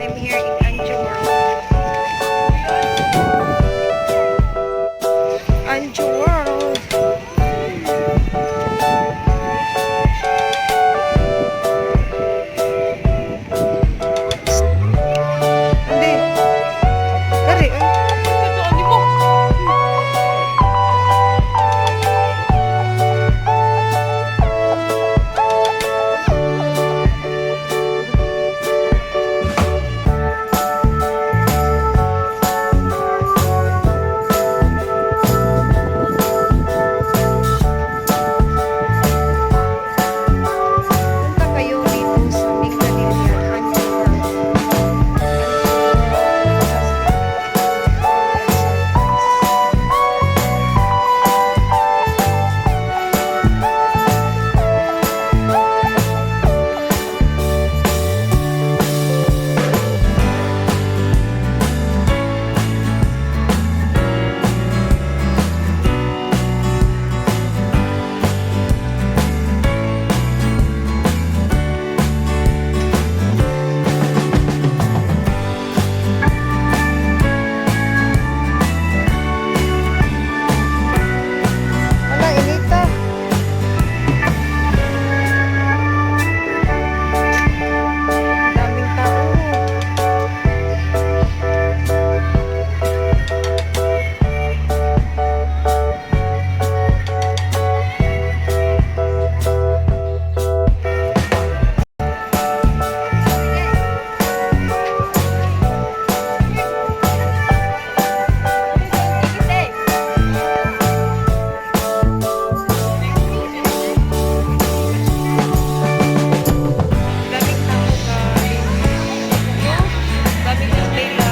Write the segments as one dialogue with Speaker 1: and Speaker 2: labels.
Speaker 1: I'm here in Anjo World. Anjo World. Hindi. Dari, eh. Punta kayo dito sa Minglanilla, Anjo World. Anjo World. Wala, inita. Daming tao. Daming tao, guys. Daming pila.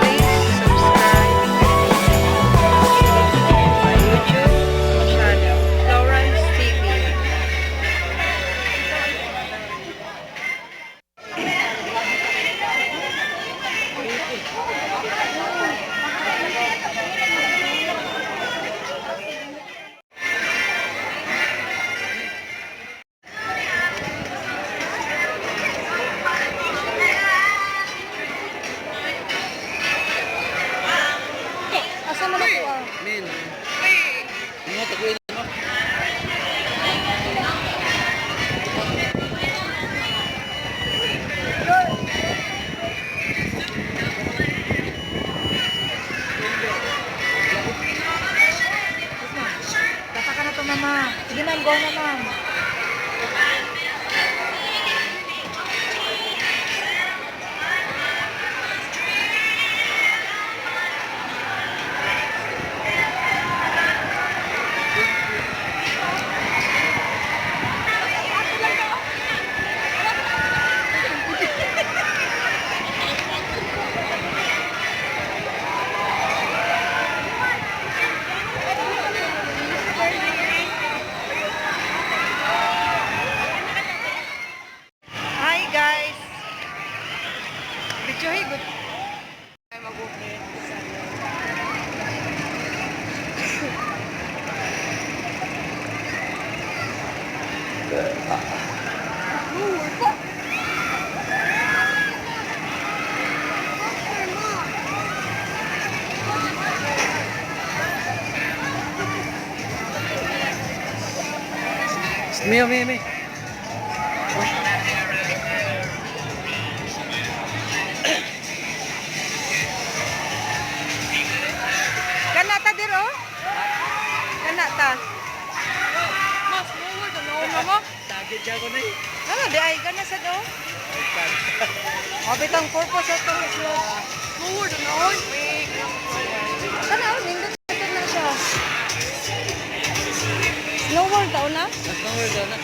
Speaker 1: Please subscribe my YouTube channel, Florence TV. Asa man ako ah?
Speaker 2: Min. Ano taguin mo?
Speaker 1: Dapa ka na to, mama. Sige, ma'am, go na, ma'am. Hi, guys. Video good. Ay, mag-open.
Speaker 2: Mio, mio, mio.
Speaker 1: Kana ta diro? Kana ta.
Speaker 2: Sakit siya ko na eh.
Speaker 1: Ano, di ay kana sa do? Mabitang purpose ato sila.
Speaker 3: Forward na oy.
Speaker 1: Tanaw, nindot na siya. Snow World daw na?
Speaker 2: Snow World daw na.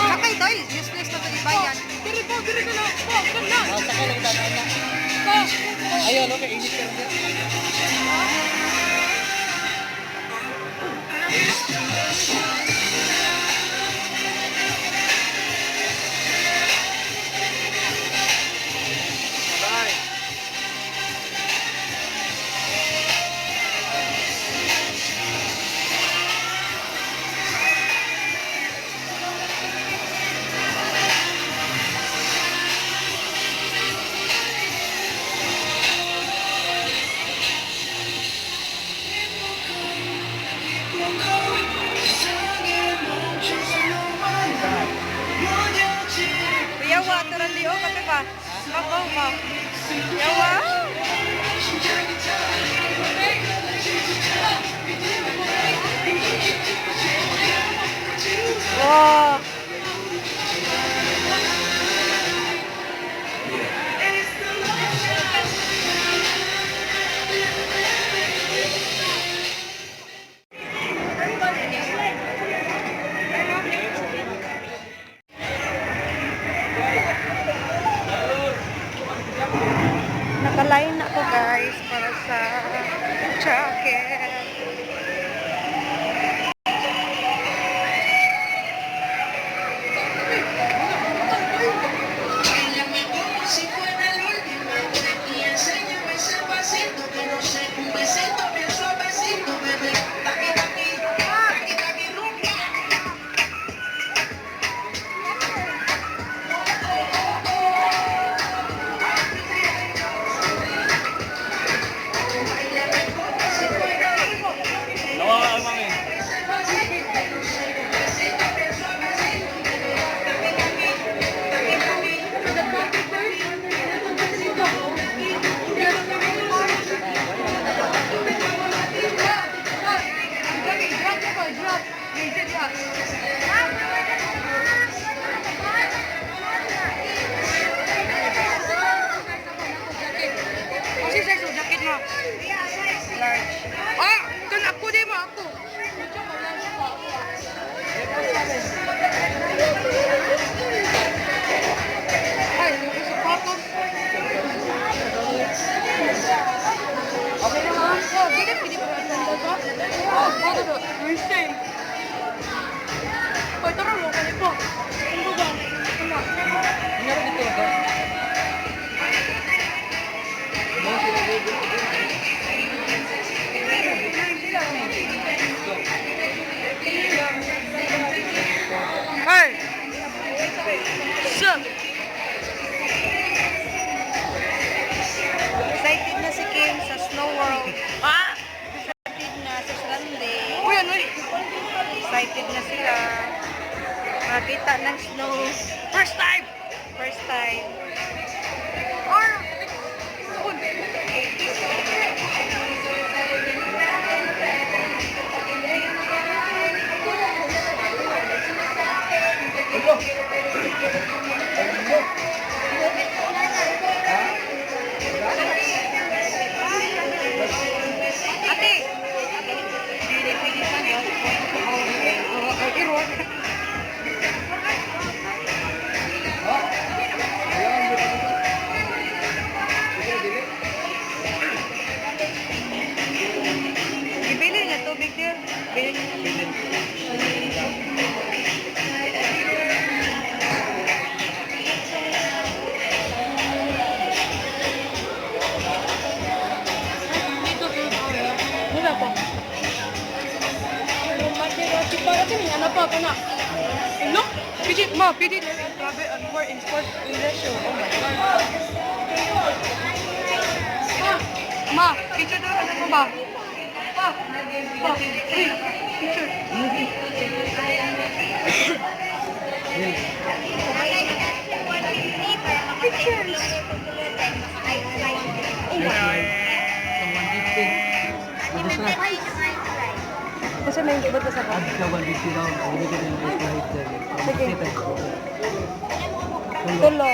Speaker 1: Sakay tayo, useless na ito yan.
Speaker 3: Diri po, diri ka na. Po, kana.
Speaker 2: Ah, sakay lang tayo na.
Speaker 3: Pa.
Speaker 2: Ayun, okay, init ka rin. Bye.
Speaker 1: Yawa, turan di oh, kape pa. Kapaw pa. Yawa. Wow. Naka-line ako, guys, para sa jacket.
Speaker 4: Bailame como si fuera la última vez y enséñame ese pasito que no sé, un besito bien suavecito, bebé. Taqui, taqui, taqui, taqui, rumba. Bailame como si fuera
Speaker 2: Nawawa ka, mami.
Speaker 3: Drop, drop. Drop. Kasi size ng jacket mo.
Speaker 1: Large.
Speaker 3: Ah, dun ako di mo ako. Ay, yung sapatos. Okay na ma'am. Oh, dili pwede pa ba? Oh, bago do. Wednesday. Oy, tara mo kani po. Ano ba? Ano?
Speaker 2: Meron dito ba?
Speaker 3: Hey. Sup?
Speaker 1: Excited na si Kim sa Snow World.
Speaker 3: Ah!
Speaker 1: Excited na sa Sunday.
Speaker 3: Uy, ano eh?
Speaker 1: Excited na sila. Makita ng snow.
Speaker 3: First time!
Speaker 1: First time.
Speaker 3: Or, Sukod.
Speaker 1: Ate! Ibili niya tubig dear. Bili.
Speaker 3: Wala pa. Ano pa ako na? Look! PG, ma, PG, grabe, and more in sport English. Oh my God. Ma, ma, picture daw, ano mo ba? Ma, ma, uy, picture.
Speaker 1: Pictures.
Speaker 2: Ubus na.
Speaker 1: Unsa may ibot sa ko?
Speaker 2: Add ka 150 daw. Limited na yung 287.
Speaker 1: Sige.
Speaker 2: Tulo.
Speaker 1: Tulo.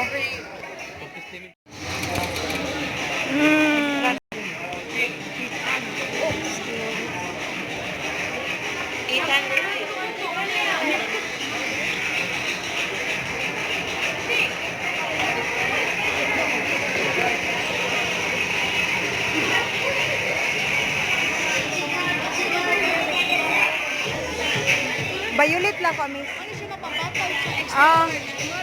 Speaker 1: Violet lang ko, miss.
Speaker 3: Ano siya mapapatay sa
Speaker 1: Ah.
Speaker 3: extra?